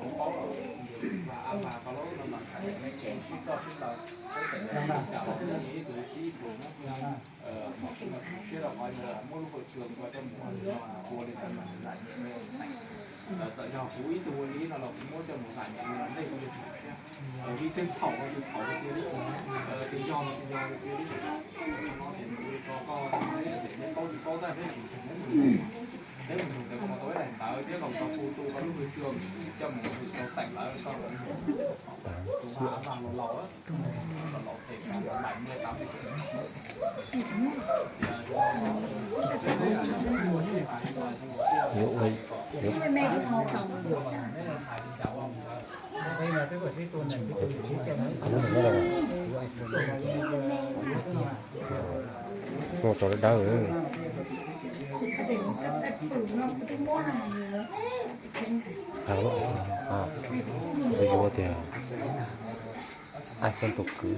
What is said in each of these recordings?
kuv paub los, a mas koj lub no mas sib toj sib taw, sib toj sib taw, ib tug ib tug, siab rau qhov muab lub hauv cua ua coj mus ua li ntawd mas zam nyiam. Txawm yog kuv ib tug ua li no los kuv muab coj mus zam nyiam li no nej kuj yuav tsis txhaum siab. Vim tej txhaum no yus txhaum tiag tiag li. Muaj tso dawb dawb. Yuav tias iPhone tus kwv.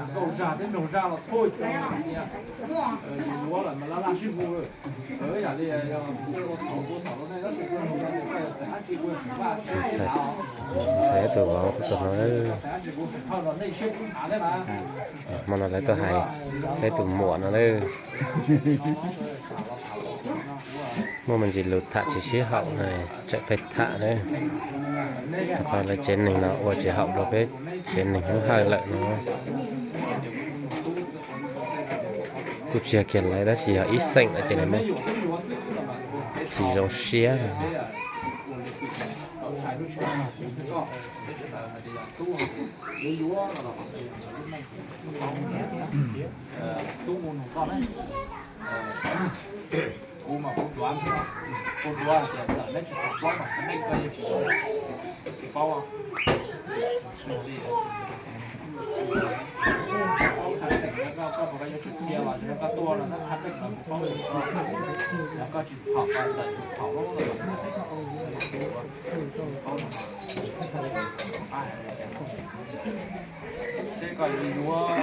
Nkauj zag thiab nraug zaj los txhua cov niag yuav lawm mas laj laj sib hu lawm. Yam li yog ua thaum ua thaum rau nej tab sis kuv nug no ces koj yog xeem dab tsi kuv yog xeem Vaj thiab. Ntxhais ib tug vauv tus no, hmo no lawv tuaj hais peb tus muam no lawm. Muaj me ntsis lus tham tsis sib haum, tseem pheej tham na. Rau qhov lawv tsev neeg no ua tsis haum rau peb tsev neeg Hmoob Hawj lawm no. Kuj tsis yog kiag lawv tab sis yog ib xeem lawm ces lawv muab tsis zoo siab. Kuv mas kuv duav, kuv duav tias txawm neb tsis txog plaub mas txog nej koj yeej tsis txog, tsis paub. Koj puas yuav tsum qhia los koj tuaj no, koj qhia peb los kuv paub, yog koj tsis txhom koj txawm tsis txhom lub los seb koj yuav yuav,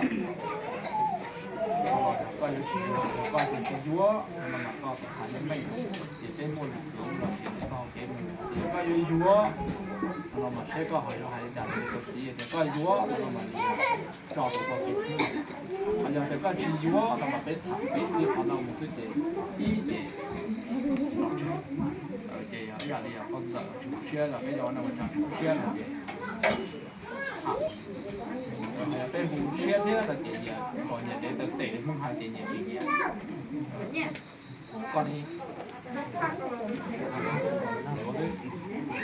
koj yuav tsis yuav, koj tsis yuav no mas koj hais meej meej, ces peb muaj lus los sis koj kev mus, koj yuav yuav no mas seb koj ho yuav hais li cas rau txiv, tias koj yuav no mas tso rau koj tus kheej. Ho yog tias koj tsis yuav no mas peb tham peb txij qhov no mus xwb ces ib ces los tsev. Ces yog ib yam li yog koj txawm tsis hu siab los peb yuav ua neej ua tsav tsis hu siab no ces tham. Yog peb hu siab thiab no ces nyias kom nyias dev taw tes li Hmoob hais ces nyias tsis nyias. Koj ni,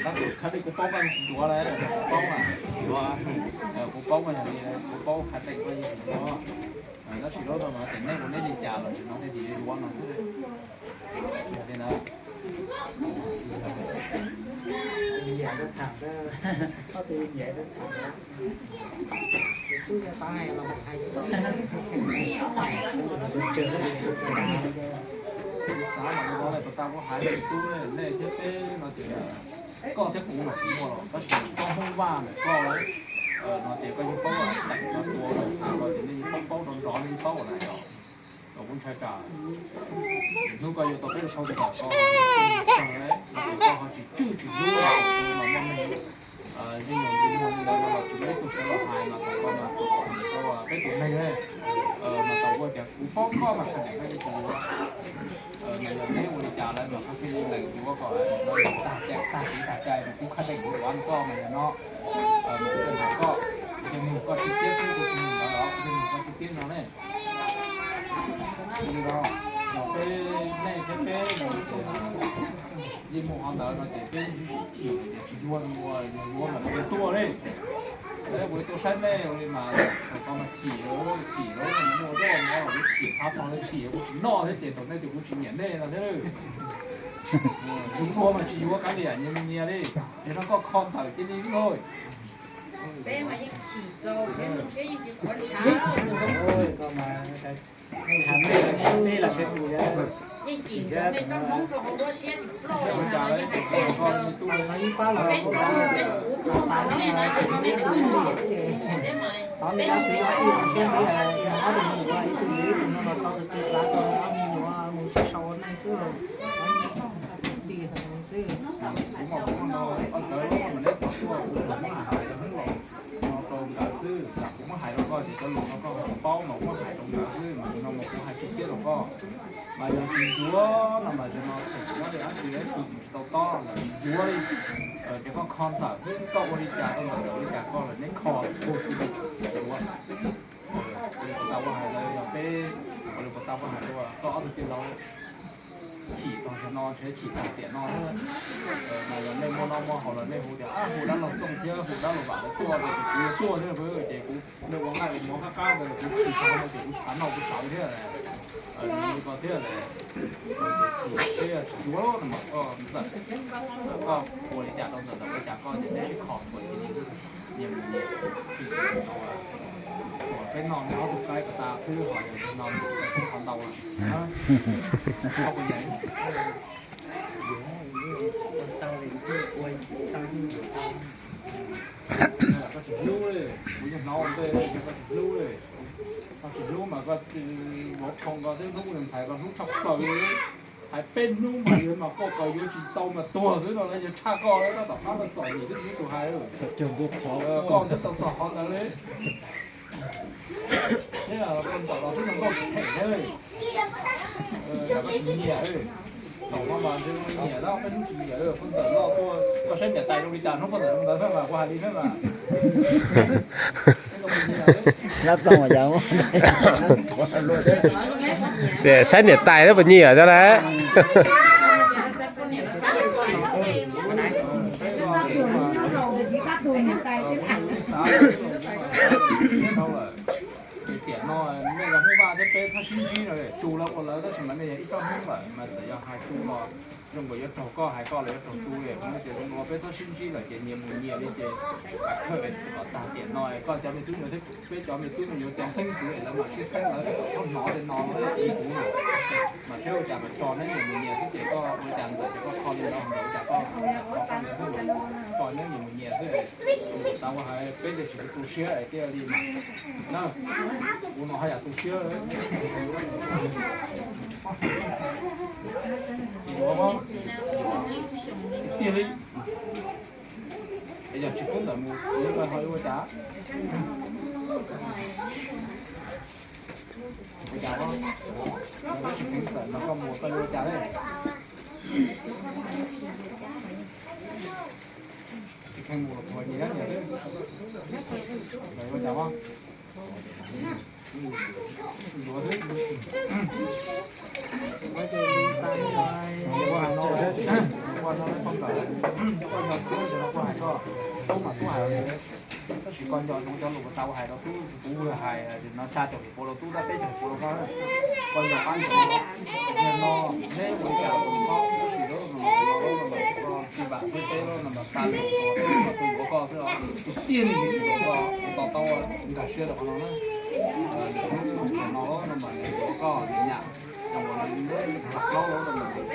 tab sis khab dej kuv paub koj tsis yuav lawm, kuv paub mas, kuv paub mas yog li kuv paub khab dej koj yeej tsis yuav. Tab sis lub no mas tias neb ua neb li cas los tsis no thiaj tsis yuav no xwb. Yog li ntawd. Xav mas ua li puas tau kuv hais li tub nej thiab peb no ces koj thiab kuv mas tsis muaj los tab sis koj Hmoob Vaj ntawm koj no ces koj yeej paub teem koj tua koj tham koj ces nej yeej paub paub nrov nrov nej yeej paub na yog. Los kuv ntshai tsam hnub koj yuav tau peb lub thauj tus tawm koj, koj ho tsis tswj tsis hlub los kuv mas muaj neeg yeej yog li ntawd no los tsis muaj ib tug sawv los hais mas thaum koj mas tus kom tus peb tus neeg mas tau ua tias kuv paub koj mas koj niam koj yeej tsis yuav. Mas yog neb ua li cas lawm mas koj thiaj li lees yuav kom tag cai tag kev tag cai mas kuv khaj dej kuv yuav koj mas yog no. Mas kuv hais koj, kuv nug koj tsis tiab xwb, kuv tsis nug ntawd los kuv nug koj tsis tiab no ne. Li no, los peb nej thiab peb no ces yeej muaj qhov ntawd no ces peb sib chim tias tsis yuav ua, yuav yuav mas yuav tuaj li. Kuv yuav tuaj saib nej ua li mas thaum koj mas chim, chim lawm muaj zoj mov los kuv chim txhav tog li chim kuv tsis noj thiab ces thaum nej tias kuv tsis nyiam nej no thiab. Tus muaj mas tsis yuav kav liam nyias nyias li, ces no koj kho ntawm cia li lawm. Peb mas yeej chim txaus siab, yeej tsis qhuav ntshav. Tus Yeej cim nrov nej tsob hmoob rau hauv nruab siab tsis ploj li ntag, yeej hais tias ntawd peb tsob, peb kuv tug rau nej na, tsis tau nej tseem ua thiab mas peb yeej tsis tau siab ntev, ob tug me nyuam ib tug yug ib tug no los tau tus tij lav rau ob me nyuam mus sib sau ua neej xwb, ti xwb. Kuv mas kuv no, ntawd mas neb qhov tuaj kuv muab hais rau hnub laus no rau nkawd xwb, kuv muab hais rau koj ces cov lus no koj paub mas kuv muab hais rau nkawd xwb, mas tus no mas kuv hais tsis tiab rau koj. Mas yog tsis yuav no mas tus no tseem nyob li dab tsi tus tsis tau tob lawm, yuav li ces koj kho ntawm xwb, koj ua li cas rau ntawm ua li cas koj lawm neb kho ua li yuav. Ua li puas tau ua hais lawm yog peb, ua li puas tau ua hais rau koj ob tug tij laug chim tag no ntshe chim tag tiam no na. Mas yog nej muaj noj muaj haus los nej hu tias hu dab laug Txooj thiab hu dab laug Vam lawv tuaj ces kuv yuav tuaj thiab ces kuv nej ua nqaij ua mov qab qab ntawd kuv tsis tau no ces kuv xav noj kuv xav thiab li ko thiab ces chim thiab tsis yuav no mas koj ntxawm, koj ua li cas rau ntxawm ua li cas koj ces nej sib kho ua li nyias mus nyias, peb no nej ob tug qaib pas tas xwb ho yog no peb qhov ntau lawm. Koj tsis hlub li, kuv yeej hnov ua ntej koj tsis hlub li. Koj tsis hlub mas koj vauv qhoo koj thiab hlub ntxhais koj hlub tshaj plaws li. Hais peb hnub mas yog mas koj kawm yuav tsis tau mas tuag xwb no, yog tshaj koj tab tom qab koj txom nyem thiab kuv tus hais. Koj thiaj tau txog qhov ntawd li. Thiab koj ntxawm los twb zoo nkauj tsis them thiab li. Koj tsis nyiam li. Thaum no mas ntshe zoo li nyiam lawm, peb hnub tsis nyiam li, koj ntxawm loj tuaj, koj saib niam tais zoo li cas hnub koj ntxawm zoo ntawd xwb mas kuv hais li thiab mas. Saib niam tais lawm puas nyiam thiab lawm. Tiam no nej los Hmoob Vaj thiab peb txhob sib ntsib no, Tsu lawv ua lawv tab sis mas nej yog ib tsob Hmoob lawm mas txawm yog hais Tsu los zoo nkaus yuav raug koj, hais koj los yuav raug Tsu li, ces zoo nkaus peb txhob sib ntsib lawm ces nyias mus nyias li ces kawg kom tag tiam no koj cov me tub me nyuam thiab peb cov me tub me nyuam cov xeeb ntxwv lawv mam sib xeeb lawv kom txhob hnov li no li kuv na. Mas saib ua cas mas tso neb nyias mus nyias xwb ces koj ua cas ntxawm ces koj kho li no ntxawm ua cas koj kho li xwb, tso neb nyias mus nyias xwb. Tau ua hais peb ces tsis tu siab thiaj li mas na, kuv no haj yam tu siab. Tiag li. Es yog tsis pub ntawm mus kuv yuav ho yuav ua cas? Ua cas, yog tsis pub ntawm no koj mus koj yuav ua cas li? Tsis kheev mus los kuv nyiam nyiam li. Ua cas? Tab sis koj nco ntsoov cov lus uas tau hais rau tub, kuv hais no xya caum feem pua rau tub, tab peb caum feem pua rau koj. Koj nco qab ntsoov no, neb ua li cas los koj tab sis lub no mas koj tsis vam thiab peb lub no mas tas li tus yuav koj xwb os, tus tiag li tus yuav koj, kuv to taub nkag siab rau qhov no na. Hnub no no mas nws yuav koj nws nyam, zoo neb los plaub lawm no mas nws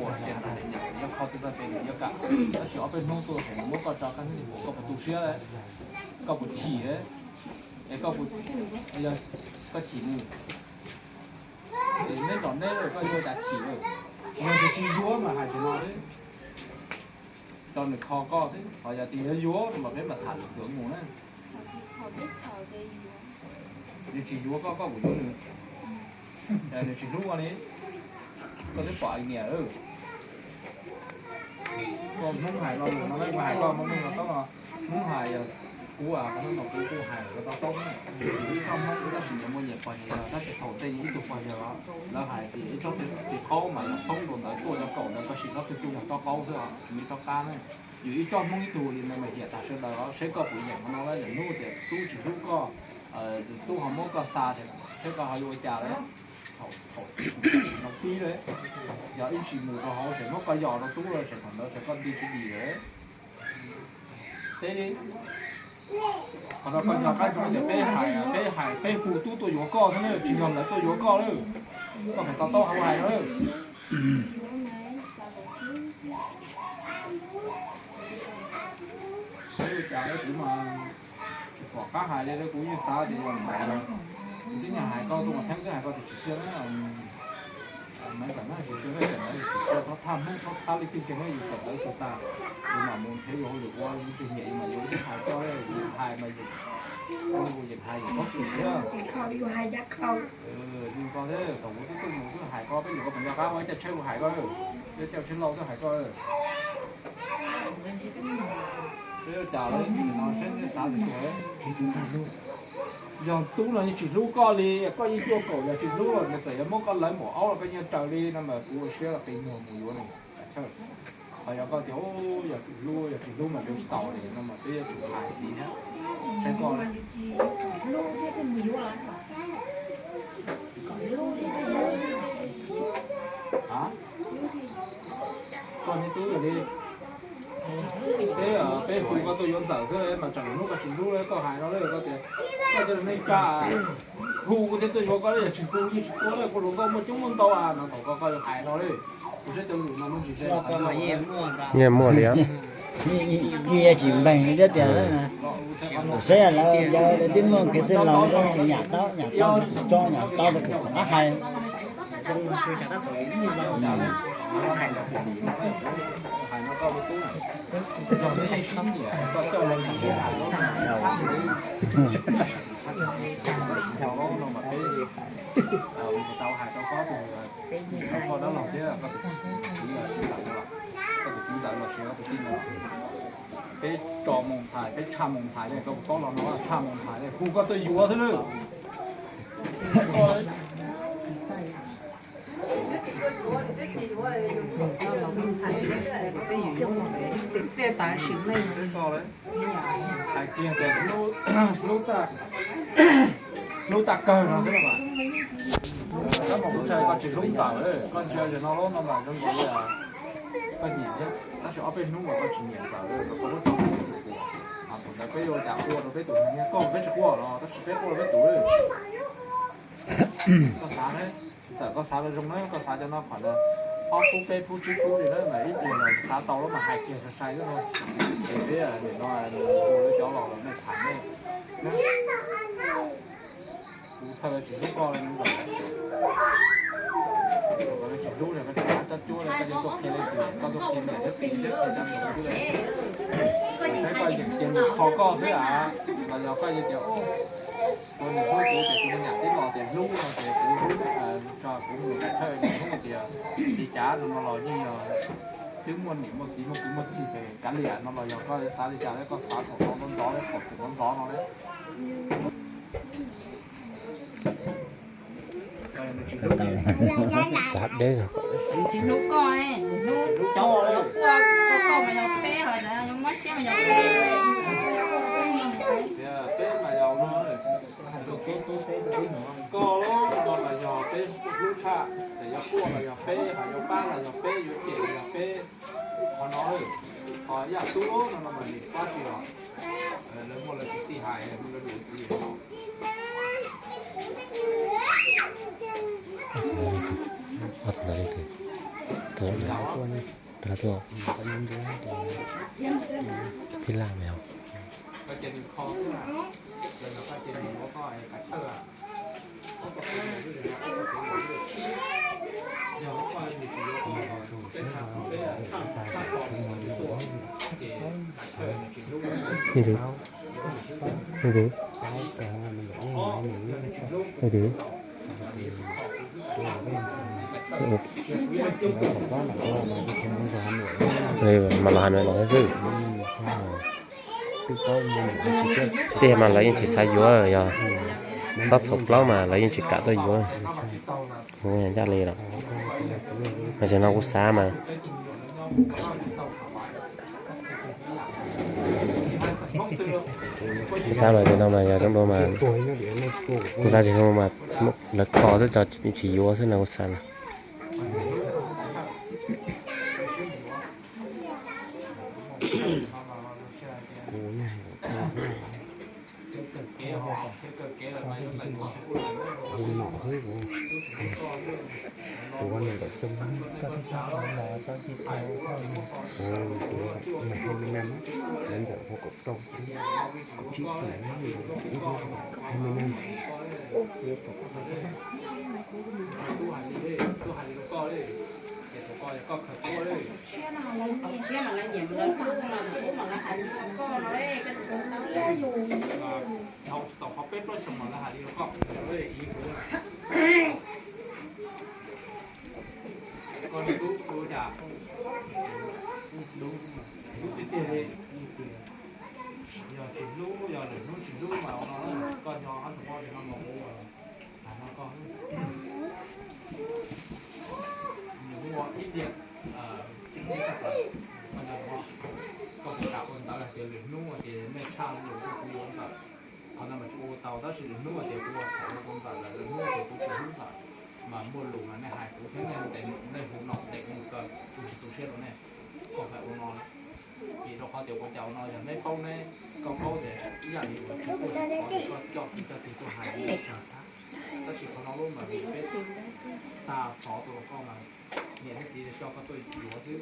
ua tias nws nyam nws yuav kho twg txoj kev nws yuav kam, tab sis ob peb hnub tuaj ces nws muab koj tso koj hnub twg koj puas tu siab, koj puas chim, es koj puas, koj chim nws, es neb nrog neb koj yuav ua cas chim, yog tias tsis yuav mas hais tias no xwb, tso nws kho koj xwb, ho yog tias yuav yuav mas peb mam tham lwm tus mus na. Nws tsis yuav koj koj puas yuav nws? Nws tsis hlub koj li, koj twb pom nyias lawm. Koj Hmoob hais lo lus no, kuv hais koj Hmoob no tau, Hmoob hais yog kuv, kuv kuj hais ko tau tau, ib tsob Hmoob tab sis nyias muaj nyias pog nyias yawg, tab sis thaum ntej ib tug pog yawg lawv hais tias ib tsob txiv qaub mas yog poob rau ntawd tuaj yog kaum ntawd koj sim tsob twg kuj yog tsob qaub xwb os, tsis muaj tsob qab ne. Yus ib tsob Hmoob ib tug li no mas hiam tas sawv daws os, saib koj puas yeem qhov no, yog hnub tias tub tsis hlub koj, tub ho muab koj xa ces saib koj ho yuav ua cas lawm. Thaum thaum no pib lawm, yog ib tsis mus rau hauv ces muab koj yos rau tub lawm ces thaum ntawd ces koj nti tsis dim lawm. Teb li, Qhov no koj nco qab rau tias peb hais, peb hais, peb hu tub tuaj yuav koj xwb na, tsis yog lawv tuaj yuav koj lawm. Koj feem tau taub hau hais no lawm. Peb ua cas kuv mas tsis pom qab hais li, kuv yeej xav tias yog kuv twb niaj hais koj tuaj ua theeb twb hais koj tias tsis txawj na. Maiv Kam na, tsis txawj na, tsis txawj, txhob thaj Hmoob, txhob thab leej twg kiag na, yus txawm tawv txawv tag, yus mam mus nrhiav yus hauj lwm ua, yus twg nyiam yus mam yuav, yus twb hais koj, yus hais mas yus, yus yeem hais yus paub txwm thiab. Li ko thiab, thaum kuv twb tuaj mus twb hais koj, peb yuav koj puas nco qab ua ib co tsheb kuv hais koj, ib co tsheb lauj twb hais koj. Peb ua cas lawm no seb neb xav li cas. Yog tub no yeej tsis hlub koj li, koj yeej cuaj kaum yog tsis hlub los nws txawm yuav muab koj lawv npaum aub los koj yeej raws li no mas kuv ua siab los qi muag mus yuav nws. Qhov yog koj tias yog tsis hlub, yog tsis hlub mas yuav tsis tau li no mas peb yuav tsum hais li thiab. Saib koj. Koj niag tub li. Peb, peb hu koj tuaj yuav ntxawm xwb mas tseem hnub koj tsis hlub li koj hais no lawm, koj tias koj coj neej tsa hu kuv thiaj tuaj yuav koj, yog tsis hu yeej tsis tuaj li, kuv hluas nkauj muaj coob muaj ntau no thaum koj, koj yuav hais no li. Kuv saib cov lus no muaj ntsis ze. Yeej muaj li. Yeej tsis npeeg thiab tias saib lawv, lawv twb muaj kev txwj laus, nyam tau, nyam tau, tso nyam tau, tau kuv qab hais. Peb tso moo ntxhais, peb tshaj moo ntxhais ne, koj puas paub los no tshaj moo ntxhais ne, hu koj tuaj yuav xwb lawm. Hais kiag tias hlub tag kawg no xwb mas. Koj mas kuv ntshai koj tsis hlub ntxawm, koj ntsia zaum no lub no mas zoo nkaus li koj nyiam thiab, tab sis ob peb hnub mas koj tsis nyiam ntxawm, koj muab tso tus tus. Thaum ntawd peb yuav ua cas ua rau peb tus neeg, koj peb tsis quaj los tab sis peb quaj rau peb tus. Koj xav, txawm koj xav los zoo na, koj xav cov no qhov no ob phub peb phub tsib phub li na mas ib pliag los xav tau lawm mas hais kiag sai sai xwb no. Ces peb nim no hu lawv cov los los nej tham nej. Kuv txhawj tsis hlub koj li ntawd. Koj tsis hlub li, koj tsis xav cob cuab li, koj tuaj qhia leej twg, koj tuaj qhia niam thiab txiv thiab qhia dab tsi xwb li. Saib koj yeem cia nws kho koj xwb a, los yog koj yeej tias ua niam hlub kuv ces kuv niam tij los tias hlub no ces kuv hlub, tso kuv mus thawj niam hlub tias li cas no no los yeej yog twb muaj niam muaj txiv muaj kwv muaj tij ces kav liam no los yog koj xav li cas li, koj xav thaum no ntxov ntxov li, thaum txwm ntxov ntxov no li. Tsav deb zog. Tsis hlub koj, hlub cov uas yuav quaj rau koj mas yog peb, ho cov yuav mob siab mas yog peb. Peb mas yog no, koj los no mas yog peb hlub tshaj, yog quaj los yog peb, ho yuav pab los yog peb, yuav cem los yog peb. Qhov no, qhov yaj tub no no mas nim pab tsis los, lawv muaj lawv tus tij hais, muaj lawv tus tij hais. Phij laj mas yog. Ntawd, ntawd, ntawd. Mas los Hà Nội los xwb. Tiag mas lawv yeej tsis xav yuav, yog txhob txhaum plaub mas lawv yeej tsis kam tuaj yuav. Kuv ncaj li lawm. Mas zaum no kuv xav mas kuv xav mas zaum no mas yog zoo dua mas kuv xav zaum no mas lawv kho xwb, tsis yuav xwb no kuv xav na. Hu nom xwb, tus uas nees nkaum xyoo, tus uas nees nkaum xyoo na, lawv ntxawm hu kaum rau, kaum tsib xyoo, ib hnub kaum hai mươi năm. Tau qhov peb plaub xyoos los lawv hais li rau koj, ib kuv, koj niag tub ua cas, hlub tiag tiag li. Yog tsis hlub, yog lwm hnub tsis hlub mas ua no, koj nco qab tus mob li no mas ua, hais no koj, nws muaj ib tiag, koj nco, koj puas kam ua ntawv hais tias lwm hnub hais tias nej tshaj lus kuv yuav ntawm, qhov no mas tsis ua tau, tab sis lwm hnub hais tias kuv ua thaum ua ntawm lawm, lwm hnub hais tias kuv tsis hlub ntawm, mas muaj lus mas nej hais kuv thiab nej ntes, nej hu nom ntes kuv mus kaw, kuv tsis tu siab rau nej. Koj hais ua no, vim rau qhov tias ua cas ua no yog neb paub neb, koj paub tias ib yam li uas tsis tuaj, koj coj kwv coj tij tuaj hais li, tab sis qhov no lub mas vim peb xa xov rau koj mas niam thiab txiv coj koj tuaj yuav xwb.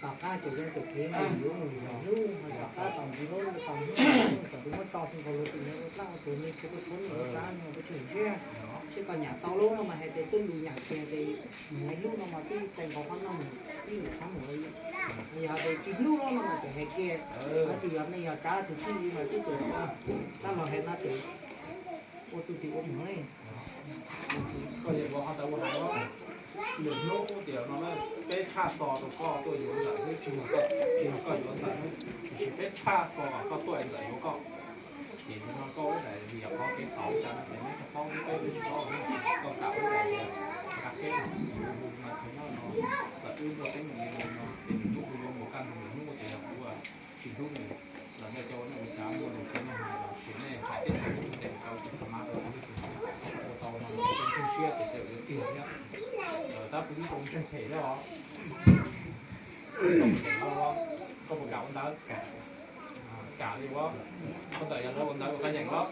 Tom qab tseem zoo tus khiav mus yuav mus yuav hlub, ho tom qab tau ntxiv lub tau hnub kom tus muab tso xwb nkaus los tus nyob ua dlaj ua tuag, nws tsis tuaj thoob nws ua dab nws ua peb tsis siab. Seb koj nyam tau lub no mas hais tias twb lus nyam kiag tias mus hlub no mas twb txais nkaus qhov no mus, twb lus qhov mus li. Yog hais tias tsis hlub lub no mas txawm hais kiag, hais tias yog nej yog tsav twg xwb li mas twb txawm tab los hais no ces ua txuj tim ua mus li. Koj yeej ua qhov ntawd ua hais os. Lwm hnub tias no peb tshaj xo rau koj tuaj yuav ntxawm xwb, tsis yog koj, tsis yog koj yuav ntxawm xwb, tiam sis peb tshaj xo kom koj tuaj es ntxawm yuav koj. Ces nim no koj ua daim vim qhov kev txhaum cas no ces neb tsis paub, peb twb tsis paub, koj kam ua daim tias nqa qeb mus yuav hu mas thaum no no kom wb tuaj teeb meem li no ces nws hnub kuv yuav mus kaj ntug lwm hnub tias yog kuv tsis hlub nws los nej cov ua neej ua tsav muaj lus rau nej hais los sis nej hais teb chaws tes kau tus tha mas rau tus ua tau no tus ntseeg siab ces tej yuav tiag thiab. Tab kuv ib tug ntseeg phem thiab os. Koj puas kam ua ntawd? Kam li ua, koj ntawm yog lawv ua ntawd ua koj yeem los?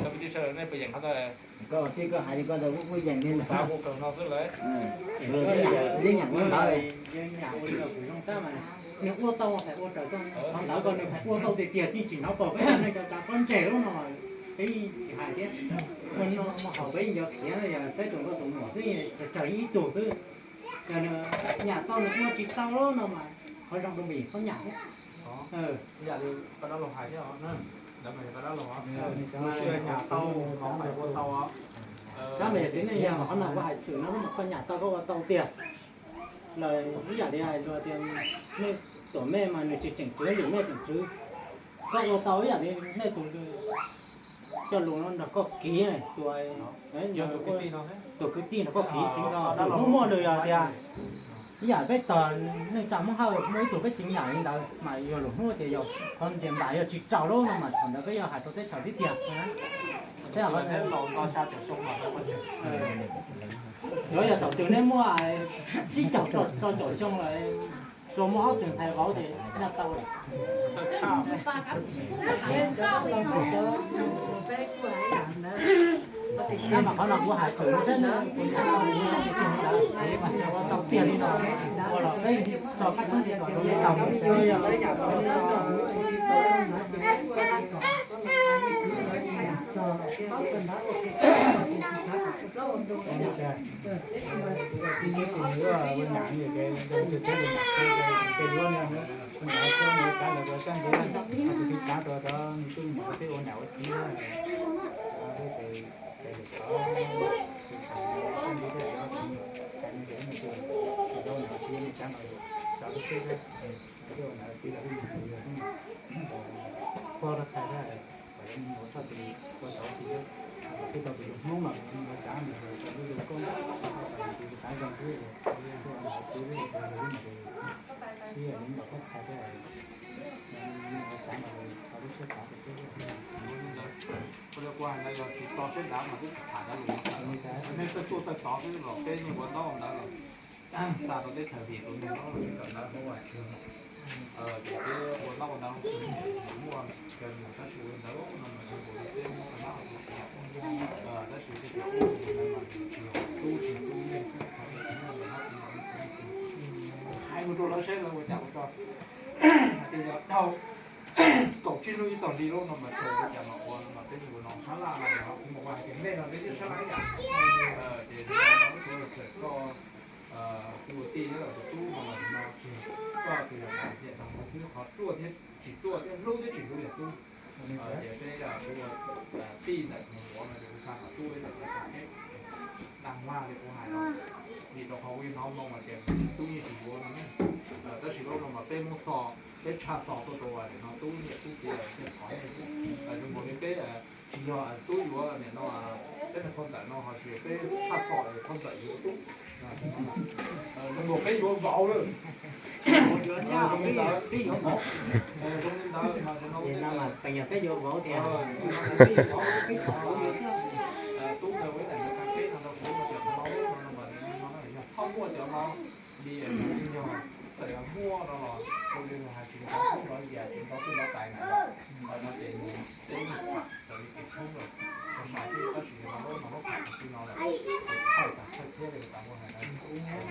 Cov kwv tij sawv daws nej puas yeem qhov ntawd? Koj tij koj hais li koj ntawd kuj yeem li ntawd. Xav ua kawg no xwb lawm. Li nyiam ua ntawd. Nws ua tau hais ua raws xyoo, qhov ntawd koj nws hais ua tau tiag tiag, tsis tsim nyog pom peb cov neej cov tsav pob ntseg lub no peb tsis hais thiab. Ua no mus haus peb yeej yuav khiav, yog peb tus nkauj tus muam xwb, tsawg tsawg ib tug xwb. Yog nws nyam tau nws ua tsis tau lub no mas qhov zoo rau npis txhob nyam thiab. Ib yam li koj dab laug hais thiab, ntawd mas yog koj dab laug os. Nyam tau hov mas ua tau os. Tab mas yog txiv neej yog qhov no kuv hais tshwm no, lub mas koj nyam tau koj ua tau tiag. Lawv ib yam li hais tias nej tuam mej mas nws tsis tseem tswv, lwm mej tseem tswv. Koj ua tau ib yam li nej tus coj lus no nrog koj kiv, tus kwv tij nrog koj kiv tsev, lwm hnub muaj nws yog tias ib yam peb tog neej tsa Hmoob Hawj muaj ib tug peb tseem nyam li ntawd mas yog lwm hnub tias yog qhov ntiag npam yog tsis raug lub no mas thaum ntawd peb yuav hais rau teb chaws tib tiag. Yuav yog thaum twg neb muaj tsib caug rau caum xyoo lawm, tsuas muaj ob tug ntxhais vauv ces nyam tau lawm. Tab mas qhov no kuv hais tshwm no, ua tau tiag li no, ua los peb tso qab txob kom rau tau. Pog rau thaiv rau, kom yuav mus txog tus ua tau tis, twb tau tus yug Hmoob los mus ua tsav ntawd rau lub zos koob, tus xav zoo xwb, tus ua tau tis tis, sib yam li nram qab thaiv thiab, Kuv hais ntawd yog tsis tso siab nrad mas twb tham dab lus no. Nej txawj tuaj txawj tod xwb los peb yeej ua ntaub ua ntawv los xa rau teb chaws vim tus neeg no tsis kawm ntawv hauv ces peb ua ntaub ua ntawv muaj raws mus tab sis ua ntawv no mas yog tus peb muab nab tab sis tub tsis tub neeg hais mus rau lawv saib lawv ua cas ua tso. Hais tias yog dhau kaum tsib hnub ib tog li lub no mas txawm ua cas mas ua no mas peb yeej ua no sab laj no yog kuv mas ua hais tias nej no peb yeej sab laj ib yam. Ces koj kuv ua tij thiab tus tub no mas no tsis koj tus yog tam sim no xwb qhov ruaj thiab tsis ruaj thiab hlub thiab tsis hlub yog tub. Ces peb kuv ua tij ntawm tus muam no ces kuv xa qhov tub ntawm lawv cov teb dag vaj li kuv hais no. Vim rau qhov kuv hnov no mas ces tub yeej tsis yuav no ne. Tab sis lub no mas peb muab xo, peb tshaj xo tuaj rau nim no tub niam tub txiv thiaj thov nej. Zoo nkaus li peb tsis yog tub yuav nim no peb niag phau ntawv no ho tsis peb tshaj xo phau ntawv yuav tub. Zoo nkaus peb yuav vauv lawm. Zoo li ntawd, zoo li ntawd mas zoo li peb yuav vauv tiag. Tub ntawd ua ib daim ntawv kha peb no rau kuv tias yog txhob muaj cov no li yog txawm yog muaj no los zoo li hais tsis tau tub los yam tsis tau tub los tais na. Ntawd no ces nws teb nws tham raws li kev tshoob lawm. Txog sai thiab tab sis yog no lub no lub tham txog tib no lawm, ces thawj tas thawj thiab li tas ua hais tub tas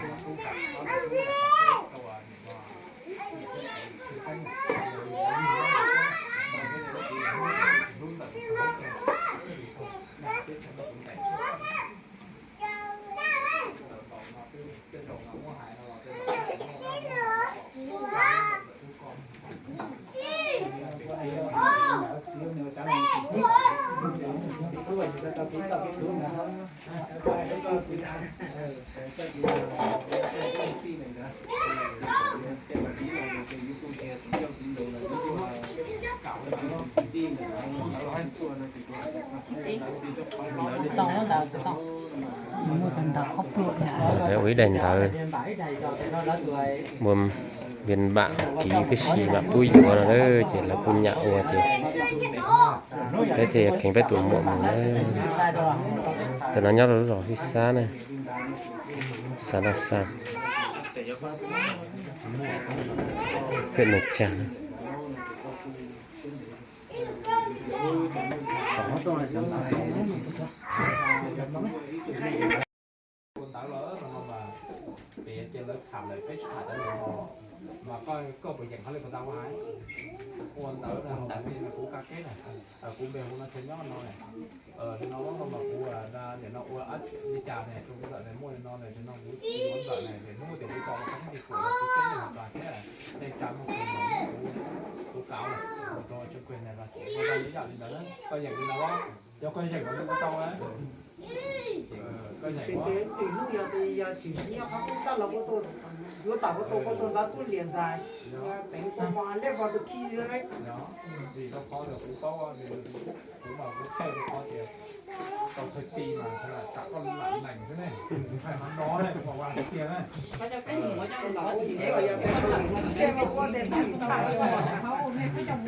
ob tub tas rau nim no tsis ntawm Ua ib daim ntawv ua biên bản ký tib si mam pub yuav no na, ces lawv kuj nyam ua ces peb thiaj kheev peb tus muam mus na. Tus no nyob rau lub zos Fij Xab na, xav na xa, huyện Mường Chà. Ua ntawv los no mas pem ces lawv tham lawm peb tsis tham cov no mas koj puas yeem qhov li puas tau hais? Ua ntawv no kuv ka keb na, kuv npe hu no chaw nyob no ne. Li no no mas kuv nim no ua li cas ne, rau kuv ntawm ne muaj li no ne, li no kuv yuav ntawm ne, hnub tias kuv tau qhov thib tim kuv los kuv teb neeg tas thiab, neeg tsa muaj kuv, kuv kav los rau tseem kuj ne los ua li yam li ntawd, koj yeem li no, yog koj yeem los kuv tau na. Tim hnub yog tias yog tsis nyob qhov qub tab los yuav tau kuv tau kuv tau ntab tub liam ntxais, teev kuv mo lej vog tus khib xwb. Vim rau qhov tias kuv paub, kuv mas kuv txhawj rau qhov tias tau thawj ti mas tsam koj lam nees xwb ne, tsis hais qhov no ne, kuv ua hais tiag na. Ces peb tias cwj xa xov rau koj, tsis xa rau yus, tsis xa rau koj, koj thiaj li tuaj, peb thiaj li tau,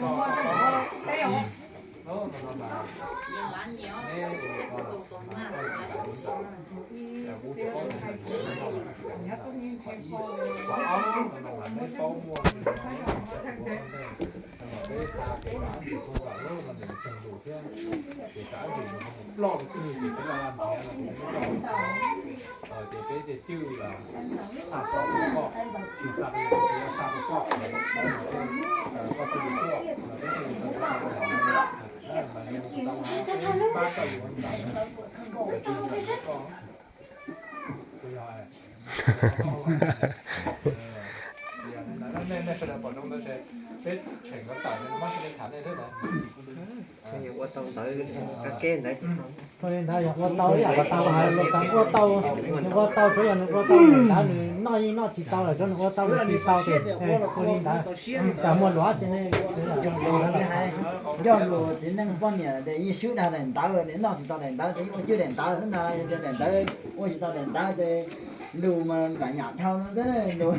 pab koj yuav ntawv, tsis ntawm koj. Nej sawv daws pom zoo ntawd ces peb tsheem ko tawm, mab sawv daws tham nej thiab ntawd. Ua tau ntawv, ka keb ntawv. Ua li ntawd yog ua tau ib yam ko tau hais los kag ua tau, nws ua tau tsuav yog nws ua tau daim ntawv nws noj yeej noj tsis tau lawm, tsuav nws ua tau nws tsis tau ces ua li ntawd. Cas muaj luag ces nej coj lus txiv neej poj niam ces yeej swb dag daim ntawv, nws noj tsis tau daim ntawv ces yeej ua cwj daim ntawv xwb ntag, yog tias daim ntawv ua tsis tau daim ntawv ces lus mas nram nyam dhau no xwb lus.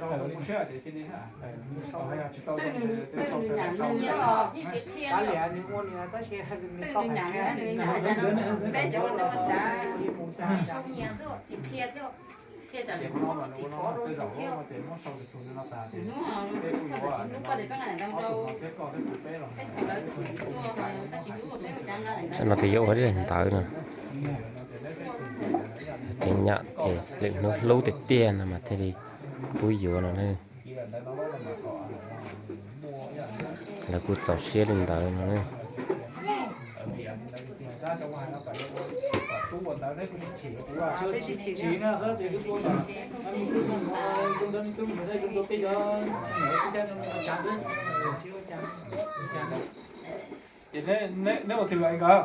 Tsam no tes yuav ua ib daim ntawv no, tseem nyam es lwm hnub hlub tiag tiag no mas thiaj li pub yuav no na. Lawv kuj txaus siab li ntawd no na. Ces neb ua twg los nkawd?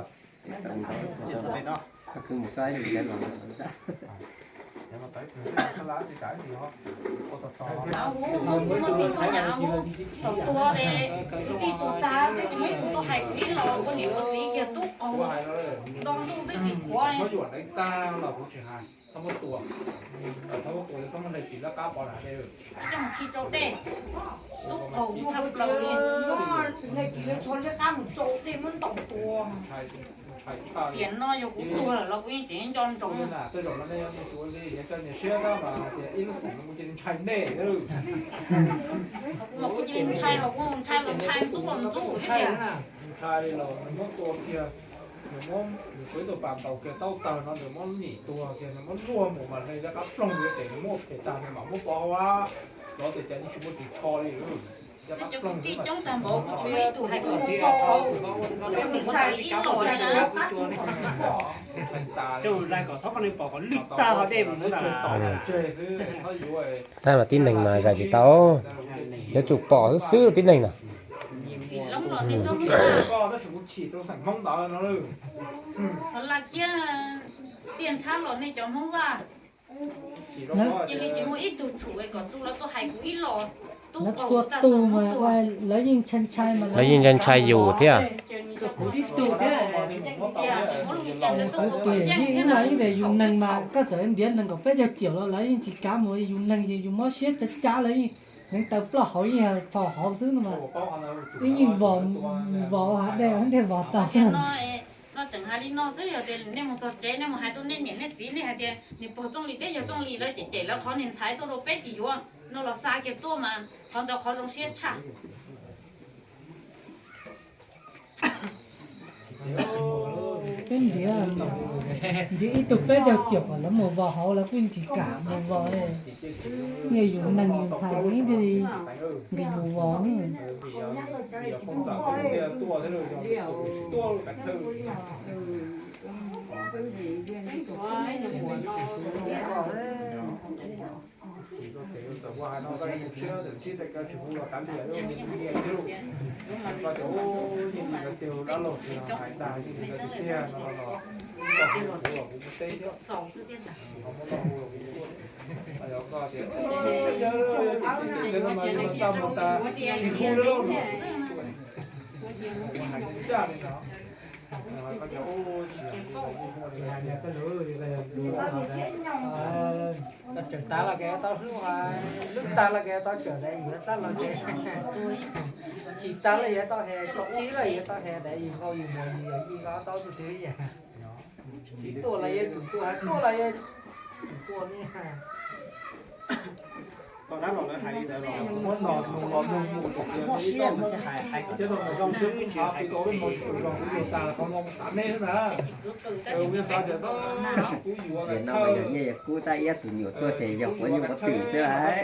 Thaum tuag ces kwv tij tuag tag twb tsis muaj ib tug tuaj hais kuv ib los, ua niam ua txiv kiag tub qaug nto ntuj twb tsis qhuav. Muab yuam neev tag los kuv tsis hais, txhob muab tua, txhob muab tua, txhob muab hle kiv laj qab pov rau dej. Coj mus khi rau dej, tub qaug tshaj plaws li. Hle kiv lawv tsho liab qab mus rau dej muab ntaus tua. Tiam no yog kuv tuag lawm los kuv yeej tseem nco ntsoov. Tej zaum no nej yuav mus tua li, yuav coj niam siab tab mas tias ib lub xeem no kuv cia li ntshai nej. Kuv cia li ntshai, kuv ntshai los ntshai, ntxub los ntxub thiab tiag. Ntshai los nws muab tua kiag, nws muab nws kuv ib tug pas ntaus kiag taub tawg no nws muab nim tuag kiag, nws muab luag mus mas hle liab qab ploog li ces nws muab phem tag nws mam muab pov hauv. Lov tias cas yeej tsis muaj ris tsho li. Cov kwv tij coob tag npaum kuv tsis muaj ib tug hais kom kuv pov hauv, kuv mus ua ib los li na. Tab mas tib neeg mas zais tsis tau, yuav tsum pom xwb xwb tib neeg na. Los kiag tiaj ntshab los nej cov Hmoob Vaj, cia li tsis muaj ib tug tshum kom tsu lawv tuaj hais kuv ib los. Tub qaug tag tug mas lawv yeej ntshai ntshai mas lawv yeej ntshai ntshai yus thiab. Kuv tib tug thiab. Yeej ib yam li yus neeg mas koj txawm ntiav nees nkaum peb caug ciam los lawv yeej tsis kav mus, yus neeg ces yus mob siab tsav tsav, lawv yeej hneev taw ploj hauv yeej phom hauv xwb no mas. Yeej vos, vos hav dej ntej vos tag. Hais li no xwb, yog tias nej mus txog tsev nej mus hais rau nej niam nej txiv, nej hais tias nws pog Txooj Lis thiab yog Txooj Lis lawv cem cem lawv qhov niag ntxhais tuaj rau peb tsis yuav no los xa kiag tuaj mas qhov ntawd qhov zoo siab tshaj. Peb ntiav, ntiav ib tug peb caug caum kom lawv mus vos hauv lawv kuj tsis kam mus vos. Niaj yus neeg yus ntxhais ib ntij nqis mus vos ne. Tau tseem tas los kev tau hlub, hlub tas los kev tau tseem daim yuav tab los tsev. Chim tas los yuav tau hes, chim txhib los yuav tau hes, daim yus nkaus yus muag yus yawm yij los tau tus twg yam. Tsis tuaj los yuav tsum tuaj, tuaj los yuav tsum tuaj ne. Tau dab los lawv hais li ntawd los muab no mus los mus mus muaj siab mas thiaj hais, hais kom zoo xwb tsis hais kom phem. Ces no mas yog nyiaj yog kub tab iab tus nyuam tuaj ces yog quav nyuj quav twm xwb lauj.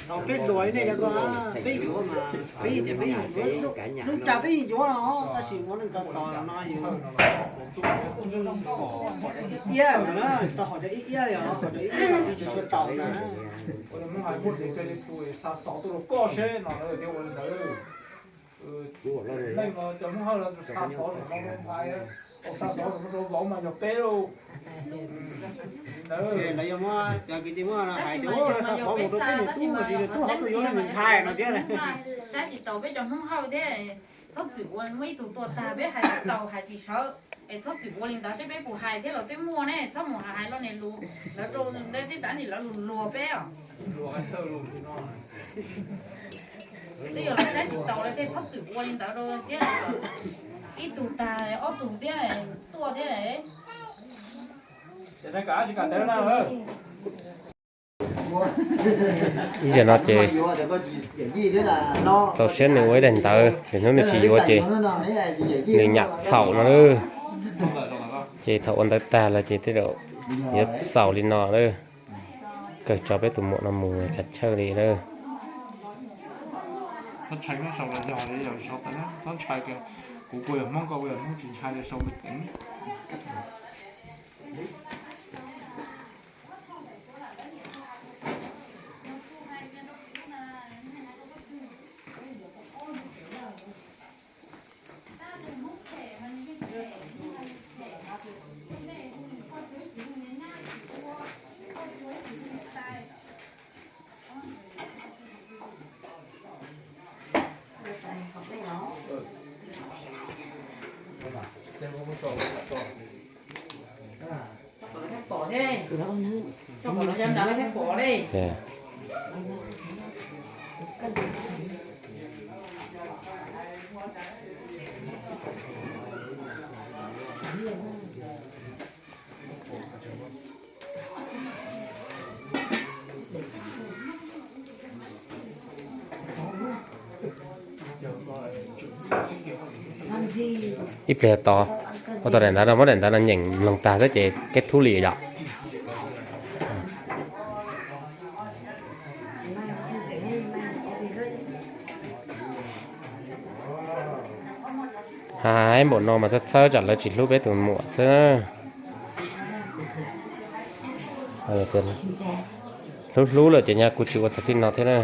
Thaum peb hluas li nej cov ko, peb yuav mas peb tias peb yuav, lub cas peb yuav los tab sis muaj neeg tos tos no yus iab ntawd na, tau hom cov ib iab li os, hom cov ib iab los peb tsis tshua tau na. Xa xov tuaj rau koj seb no thiab ua li ntawd. Neeg no cov Hmoob Hawj no xa xov rau ntxhais, xa xov rau vauv mas yog peb lauj. Lawv yuav muab cov kwv tij muab hais tias xa xov mus rau peb niam tub mas tsis yog tub hov tuaj yuav nws ntxhais no thiab. Saib tsis taus peb cov Hmoob Hawj thiab, txhob txwm ua muaj ib tug tuaj tag peb hais tsis taus hais tsis sawv, es txhob txwm ua li ntawd seb peb puas hais thiab los twb muaj ne, txhob mus hais hais lo niag lus lawv rau tib tav ntawm lawv lus luag peb os. Twb yog lawv saib tsis taus lawv thiaj txhob txwm ua li ntawd rau thiab. Ib tug tag ob tug thiab tuaj thiab. Ib zaug no ces txaus siab nws ua ib daim ntawv, ces hnub nws tsis yuav ces nws nyam txhaum no lawm. Ces thaum ua ntawv tag lawm ces tej zaum yuav xaus li no lawm. Kawg tso peb tus muam no mus kav chawj li lawm. Txhob ntshai, kuv kuj yog Hmoob, koj kuj yog Hmoob, tsis ntshai li, sau me teev. Ib pliag tod, ua tau daim ntawv no, muab daim ntawv no nyeem mloog tag xwb ces kết thúc li yom. Hais npaum no mas txhawj txhawj tsam lawv tsis hlub peb tus muam xwb. Hlub hlub lawm ces nyaj kuv tsis ua txog txij no thiab na.